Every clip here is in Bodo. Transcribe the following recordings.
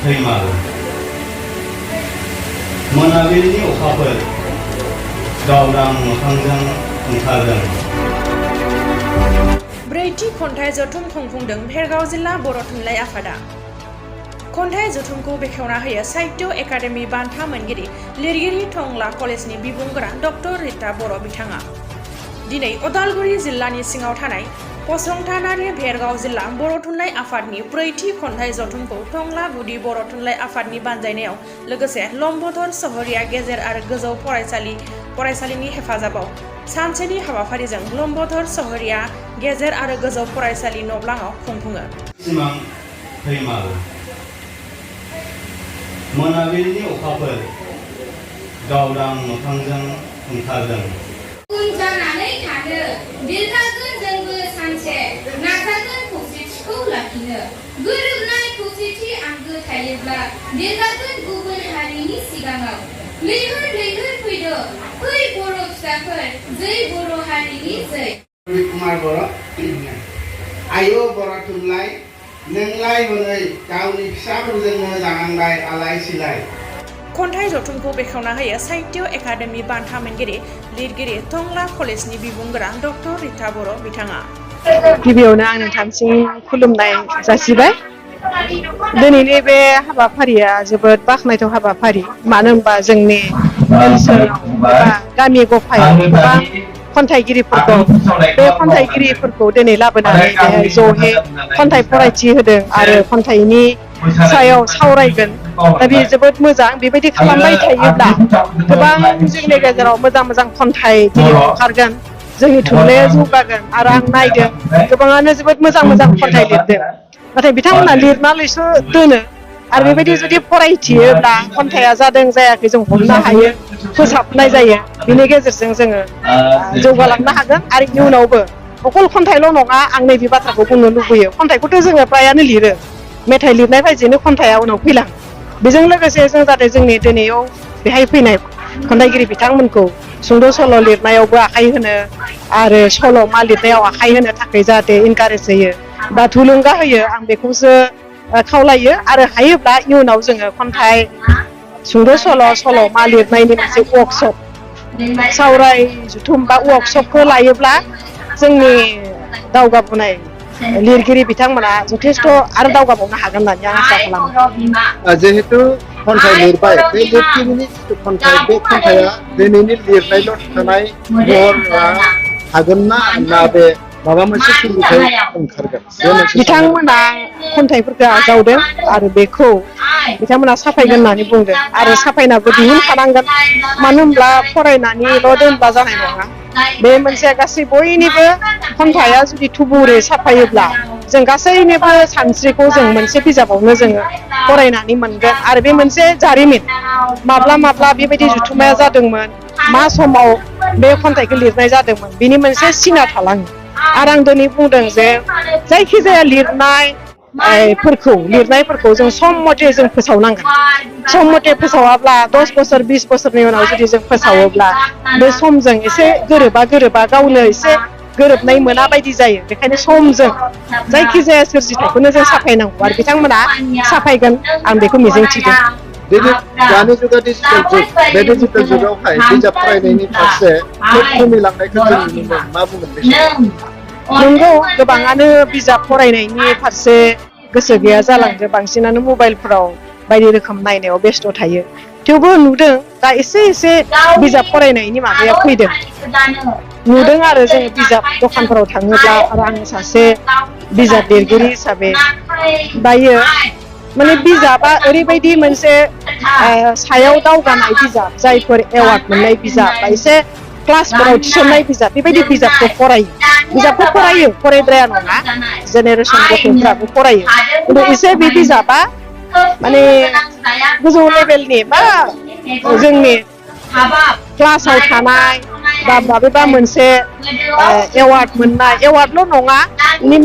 थैमारो मोनाबिलिनि अखाफोर गावदां मोखांजों ओंखारदों। ब्रैथि खन्थाइ जथुम खुंफुंदों भेरगाव जिल्ला बर' थुनलाइ आफादा। खन्थाइ जथुमखौ बेखेवना होयो साहित्य एकाडेमि बान्था मोनगिरि लिरगिरि टंला कलेजनि बिबुंगोरा डक्टर रिता बर' बिथाङा दिनै उदालगुरि जिल्लानि सिङाव थानाय फसंथानारि भेरगाव जिल्ला बर' थुनलाइ आफादनि ब्रैथि खन्थाइ जथुमखौ टंला गुदि बर' थुनलाइ आफादनि बानजायनायाव लोगोसे लम्बोदर सहरिया गेजेर आरो गोजौ फरायसालिनि हेफाजाबाव सानसेनि हाबाफारिजों लम्बोदर सहरिया गेजेर आरो गोजौ फरायसालि नब्लाङाव खुंफुङो। सिमां थैमारो मोनाबिलिनि अखाफोर गावदां मोखांजों ओंखारदों। उन जानानै थानो देरहागोन जोंबो सानसे नाजागोन खौसेथिखौ लाखिनो गोरोबनाय खौसेथि आंगो थायोब्ला देरहागोन गुबुन हारिनि सिगाङाव लैहोर लैहोर फैदो फै बर' फिसाफोर जै बर' हारिनि जै। कुमार बर' आयौ बर' थुनलाइ नोंलाय हनै गावनि फिसाफोरजोंनो जानांबाय आलाय सिलाय। खन्थाइ जथुमखौ बेखेवना होयो साहित्य एकाडेमि बान्था मोनगिरि लिरगिरि टंला कलेजनि बिबुंगोरा डक्टर रिता बर' बिथाङा। गिबियावनो आं नोंथांसिम खुलुमनाय जासिबाय। दिनैनि बे हाबाफारिया जोबोद बाख्नायथाव हाबाफारि, मानो होनबा जोंनि ओनसोलाव बा गामि गफायाव गोबां खन्थाइगिरिफोरखौ दिनै लाबोनानै बेहाय ज'है खन्थाइ फरायथि होदों आरो खन्थाइनि सायाव सावरायगोन। दा बे जोबोद मोजां। बेबायदि खालामबाय थायोब्ला गोबां जोंनि गेजेराव मोजां मोजां खन्थाइगिरि ओंखारगोन, जोंनि थुनलाइया जौगागोन। आरो आं नायदों गोबाङानो जोबोद मोजां मोजां खन्थाइ लिरदों, नाथाय बिथांमोना लिरनानैल'सो दोनो आरो बेबायदि जुदि फरायथियोब्ला खन्थाइया जादों जायाखै जों हमनो हायो, फोसाबनाय जायो। बिनि गेजेरजों जोङो जौगालांनो हागोन आरो इयुनावबो अकल खन्थाइल' नङा। आं नैबे बाथ्राखौ बुंनो लुबैयो, खन्थाइखौथ' जोङो फ्रायानो लिरो, मेथाइ लिरनाय बायदिनो खन्थाइया उनाव फैलाङो। बेजों लोगोसे जों जाहाथे जोंनि दिनैयाव बेहाय फैनाय खन्थाइगिरि बिथांमोनखौ सुंद' सल' लिरनायावबो आखाइ होनो आरो सल'मा लिरनायाव आखाइ होनो थाखाय जाहाथे इनकारेज होयो बा थुलुंगा होयो, आं बेखौसो खावलायो। आरो हायोब्ला इयुनाव जोङो खन्थाइ सुंद' सल'मा लिरनायनि मोनसे वर्कशप सावराय जुथुम बा वर्कशपखौ लायोब्ला जोंनि दावगाबोनाय लिरगिरि बिथांमोना जथेस्थ' आरो दावगाबावनो हागोन होननानै आं आसा खालामो। जिहेतु खन्थाइ लिरबाय, बे लिरगिरिनि जिथु खन्थाइ, बे खन्थाइया दिनैनि लिरनायल' थानाय महरा हागोन ना बे माबा मोनसे सुबुंथाय ओंखारगोन? बिथांमोना खन्थाइफोरखौ आजावदों आरो बेखौ बिथांमोना साफायगोन होननानै बुंदों आरो साफायनाबो दिहुनखानांगोन। मानो होनब्ला फरायनानैल' दोनबा जानाय नङा। बे मोनसे गासै बयनिबो खन्थाइया जुदि थुबुरै साफायोब्ला जों गासैनिबो सानस्रिखौ जों मोनसे बिजाबावनो जोङो फरायनानै मोनगोन। आरो बे मोनसे जारिमिन, माब्ला बेबायदि जुथुमाया जादोंमोन, मा समाव बे खन्थाइखौ लिरनाय जादोंमोन, बिनि मोनसे सिना थालाङो। आरो आं दिनै बुंदों जे जायखिजाया लिरनायफोरखौ जों सम मथे जों फोसावनांगोन। सम मथे फोसावाब्ला 10 बोसोर 20 बोसोरनि उनाव जुदि जों फोसावोब्ला बे समजों एसे गोरोबा गावनो एसे गोरोबनाय मोना बायदि जायो। बेखायनो समजों जायखिजाया सोरजिथायखौनो जों साफायनांगौ आरो बिथांमोना साफायगोन, आं बेखौ मिजिंथिदों। दिनै दानि जुगा डिजिटेल जुग, बे डिजिटेल जुगावहाय बिजाब फरायनायनि फारसे खोब खमिलांनायखौ जों नुनो मोनो। मा बुंगोन बे समाव? नंगौ, गोबाङानो बिजाब फरायनायनि फारसे गोसो गैया जालांदों, बांसिनानो मबाइलफोराव बायदि रोखोम नायनायाव बेस्थ' थायो। थेवबो नुदों दा एसे बिजाब फरायनायनि माबाया फैदों, नुदों आरो जोङो बिजाब दखानफोराव थाङोब्ला। आरो आं सासे बिजाब लिरगिरि हिसाबै दायो माने बिजाबा ओरैबायदि मोनसे सायाव दावगानाय बिजाब, जायफोर एवार्ड मोननाय बिजाब बा एसे क्लासफोराव थिसननाय बिजाब, बेबायदि बिजाबखौ फरायो, फरायद्राया नङा, जेनेरेसन गथ'फ्राबो फरायो। खिन्थु एसे बे बिजाबा माने गोजौ लेभेलनि बा जोंनि क्लासाव थानाय बा माबेबा मोनसे एवार्ड मोननाय, एवार्डल' नङा,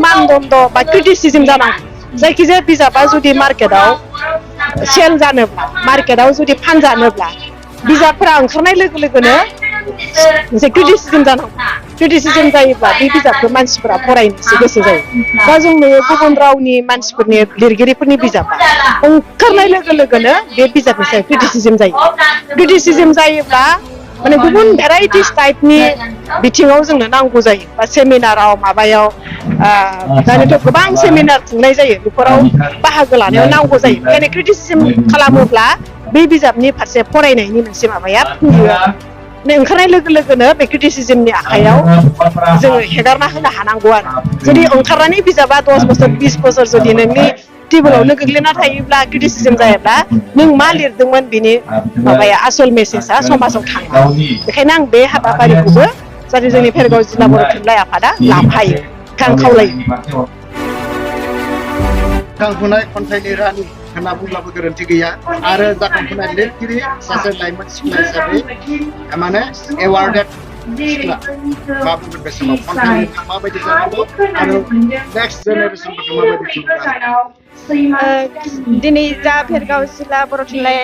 मानदन्द बा क्रिटिसिजम जानांगौ। जायखिजाया बिजाबा जुदि मार्केटआव सेल जानोब्ला, मार्केटआव जुदि फानजानोब्ला, बिजाबफोरा ओंखारनाय लोगो लोगोनो मोनसे क्रिटिसिजम जानांगौ। क्रिटिसिजम जायोब्ला बे बिजाबखौ मानसिफोरा फरायनोसो गोसो जायो दा जों नुयो गुबुन रावनि मानसिफोरनि लिरगिरिफोरनि बिजाबा ओंखारनाय लोगो लोगोनो बे बिजाबनि सायाव क्रिटिसिजम जायो क्रिटिसिजम जायोब्ला माने गुबुन भेराइटिस टाइपनि बिथिङाव जोंनो नांगौ जायो बा सेमिनाराव माबायाव दानियाथ' गोबां सेमिनार खुंनाय जायो बेफोराव बाहागो लानायाव नांगौ जायो बेखायनो क्रिटिसिजम खालामोब्ला बे बिजाबनि फारसे फरायनायनि मोनसे माबाया फैयो ओंखारनाय लोगो लोगोनो बे क्रिटिसिजमनि आखायाव जोङो हेगारना होनो हानांगौ आरो जुदि ओंखारनानै बिजाबा 10 बोसोर 20 बोसोर जुदि नोंनि टेबोलावनो गोग्लैना थायोब्ला क्रिटिसिजम जायोब्ला नों मा लिरदोंमोन बिनि माबाया आसल मेसेजआ समाजाव थाङा बेखायनो आं बे हाबाफारिखौबो जाहाथे जोंनि भेरगाव जिल्ला बर' थुनलाइ आफादा लाफायो आं खावलायो जाखांफुनाय खन्थाइनि रानि होनना बुंब्लाबो गोरोन्थि गैया आरो जाखांफुनाय लिरगिरि सासे लाइमोन सिख्ला हिसाबै माने एवार्डेड सिख्ला मा बुंगोन बे समाव खन्थाइ लिरना माबायदि जानांगौ आरो नेक्स्ट जेनेरेसनफोरखौ माबायदि थुलुंगा दिनै जा भेरगाव जिल्ला बर' थुनलाइ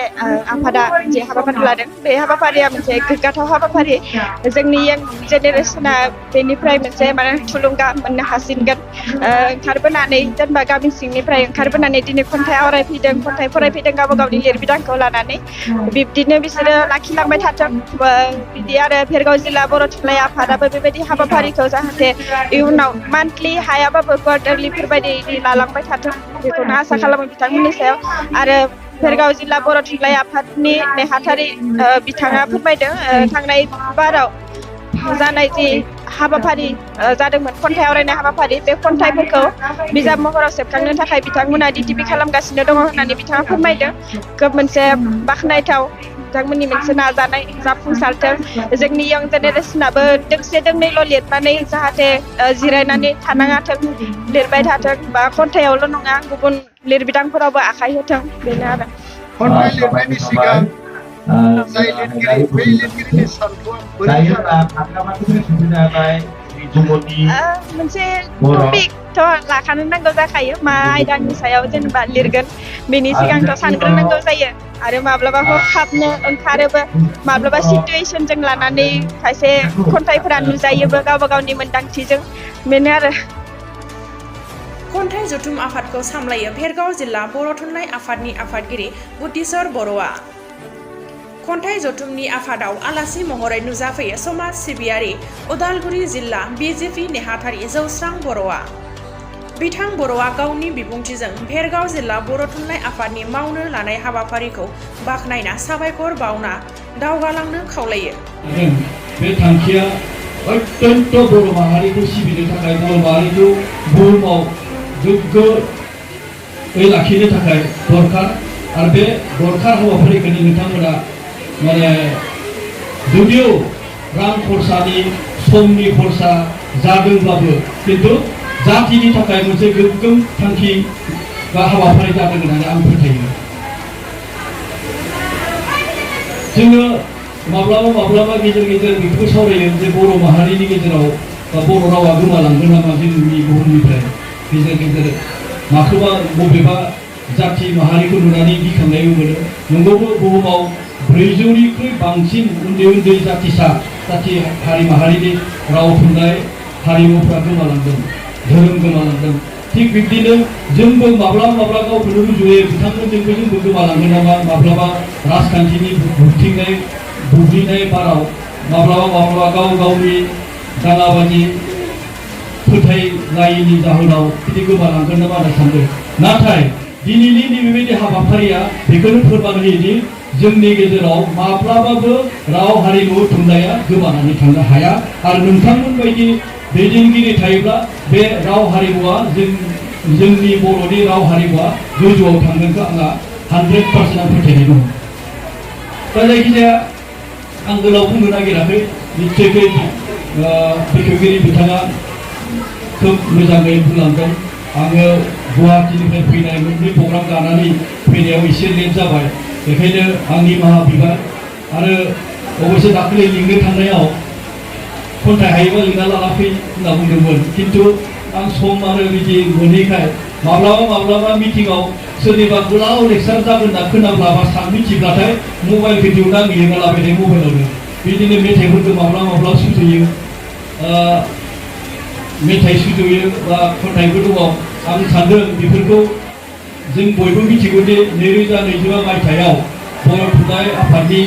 आफादा जे हाबाफारि लादों बे हाबाफारिया मोनसे गोग्गाथाव हाबाफारि जोंनि यंग जेनेरेसना बेनिफ्राय मोनसे माने थुलुंगा मोननो हासिनगोन ओंखारबोनानै जेनेबा गामि सिंनिफ्राय ओंखारबोनानै दिनै खन्थाइ आवरायफैदों खन्थाइ फरायफैदों गावबा गावनि लिरबिदांखौ लानानै बिब्दिनो बिसोरो लाखिलांबाय थाथों बिदि आरो भेरगाव जिल्ला बर' थुनलाइ आफादाबो बेबायदि हाबाफारिखौ जाहाथे इयुनाव मान्थलि हायाबाबो क्वार्टारलिफोरबायदि लालांबाय थाथों बेखौनो आसा खालामो बिथांमोननि सायाव आरो भेरगाव जिल्ला बर' थुनलाइ आफादनि नेहाथारि बिथाङा फोरमायदों थांनाय बाराव जानाय जि हाबाफारि जादोंमोन खन्थाइ आवरायनाय हाबाफारि बे खन्थाइफोरखौ बिजाब महराव सेबखांनो थाखाय बिथांमोना डिटिपि खालामगासिनो दङ होननानै बिथाङा फोरमायदों मोनसे बाख्नायथाव बिथांमोननि मोनसे नाजानाय जाफुंसारथों जोंनि यंग जेनेरेसनाबो दोंसे दोंनैल' लिरनानै जाहाथे जिरायनानै थानाङाथों लिरबाय थाथों बा खन्थाइयावल' नङा गुबुन लिरबिदांफोरावबो आखाइ होथों बेनो आरो खन्थाइ लिरनायनि सिगां जाय लिरगिरि बै लिरगिरिनि सानथौआ बोरै मोनसे टपिकथ' लाखानो नांगौ जाखायो मा आयदानि सायाव जेनेबा लिरगोन बेनि सिगांथ' सानग्रोनांगौ जायो आरो माब्लाबा हरखाबनो ओंखारोबो माब्लाबा सिटुएसनजों लानानै खायसे खन्थाइफोरा नुजायोबो गावबा गावनि मोन्दांथिजों बेनो आरो खन्थाइ जथुम आफादखौ सामलायो भेरगाव जिल्ला बर' थुनलाइ आफादनि आफादगिरि बुद्धिस्वर बर'आ खन्थाइ जथुमनि आफादाव आलासि महरै नुजाफैयो समाज सिबियारि उदालगुरि जिल्ला बिजेपि नेहाथारि जौस्रां बर'आ बिथां बर'आ गावनि बिबुंथिजों भेरगाव जिल्ला बर' थुनलाइ आफादनि मावनो लानाय हाबाफारिखौ बाख्नायना साबायखर बावना दावगालांनो खावलायो बे थांखिया अत्यन्त बर' माहारिखौ सिबिनो थाखाय बर' माहारिखौ बुहुमाव गोग्गोयै लाखिनो थाखाय दरखार आरो बे दरखार हाबाफारिखौनो नोंथांमोना माने जुदिও रां खरसानि समनि खरसा जादोंब्लाबो खिन्थु जातिनि थाखाय मोनसे गोग्गोम थांखि बा हाबाफारि जादों होननानै आं फोथायो जोङो माब्लाबा गेजेर गेजेर बेखौ सावरायो जे बर' माहारिनि गेजेराव बा बर' रावा गोमालांगोन नामा जोंनि बुहुमनिफ्राय गेजेर गेजेर माखौबा बबेबा जाति माहारिखौ नुनानै गिखांनायबो मोनो नंगौबो बुहुमाव 400निख्रुइ बांसिन उन्दै उन्दै जाति हारि माहारिनि राव थुनलाइ हारिमुफ्रा गोमालांदों धोरोम गोमालांदों थिग बिब्दिनो जोंबो माब्लाबा गावखौनो रुजुयो बिथांमोनजोंबो जोंबो गोमालांगोन नामा माब्लाबा राजखान्थिनि बुग्लिनाय बाराव माब्लाबा गाव गावनि दाङाबाजि फोथायलायैनि जाहोनाव बिदि गोमालांगोन नामा होनना सानदों नाथाय दिनैनि नैबेबायदि हाबाफारिया बेखौनो फोरमान होयोदि जोंनि गेजेराव माब्लाबाबो राव हारिमु थुनलाइया गोमानानै थांनो हाया आरो नोंथांमोन बायदि दैदेनगिरि थायोब्ला बे राव हारिमुवा जोंनि बर'नि राव हारिमुवा गोजौआव थांगोनखौ आंहा 100% आं फोथायनाय दं दा जायखिजाया आं गोलाव बुंनो नागिराखै निश्चयकै बेखेवगिरि बिथाङा खोब मोजाङै बुंलांदों आङो गुवाहाटीनिफ्राय फैनाय मोननै प्रग्राम गानानै फैनायाव एसे लेट जाबाय बेखायनो आंनि माहा बिबान आरो अबयसे दाखालि लिंनो थांनायाव खन्थाइ हायोबा लिंना लाना फै होनना बुंदोंमोन खिन्थु आं सम आरो बिदि मोनैखाय माब्लाबा मिटिङाव सोरनिबा गोलाव लेक्सार जागोन होनना खोनाब्लाबा मिथिब्लाथाय मबाइलखौ दिहुनना लिरना लाबाय थायो मबाइलावनो बिदिनो मेथाइफोरखौ माब्लाबा सुजुयो मेथाइ सुजुयो बा खन्थाइफोर दङ आं सानदों बेफोरखौ जों बयबो मिथिगौ दि 2025 मायथाइयाव बर' थुनलाइ आफादनि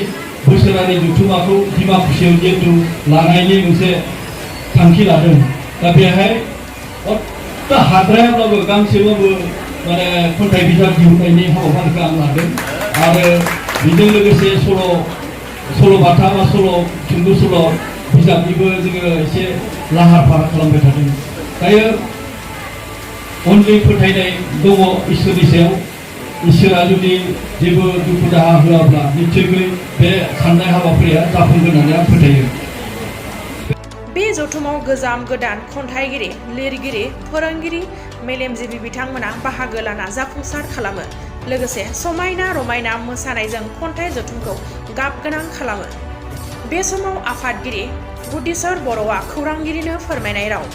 बोसोरारि जथुम्माखौ डिमाकुसियाव जिहेतु लानायनि मोनसे थांखि लादों दा बेहाय हाद्रायाब्लाबो गांसेबाबो माने खन्थाइ बिजाब दिहुननायनि हाबाफारिखौ आं लादों आरो बेजों लोगोसे सल'बाथा बा सुंद' सल' बिजाबनिबो जोङो एसे लाहार फाहार खालामबाय थादों दायो अनलि फोथायनाय दङ इसोरनि सायाव इसोरा जुदि जेबो दुखु दाहा होआब्ला निश्चययै बे साननाय हाबाफारिया जाफुंगोन होननानै आं फोथायो बे जथुमाव गोजाम गोदान खन्थाइगिरि लिरगिरि फोरोंगिरि मेलेमजिबि बिथांमोना बाहागो लाना जाफुंसार खालामो लोगोसे समायना रमायना मोसानायजों खन्थाइ जथुमखौ गाबगोनां खालामो बे समाव आफादगिरि बुद्धिसर बर'आ खौरांगिरिनो फोरमायनाय राव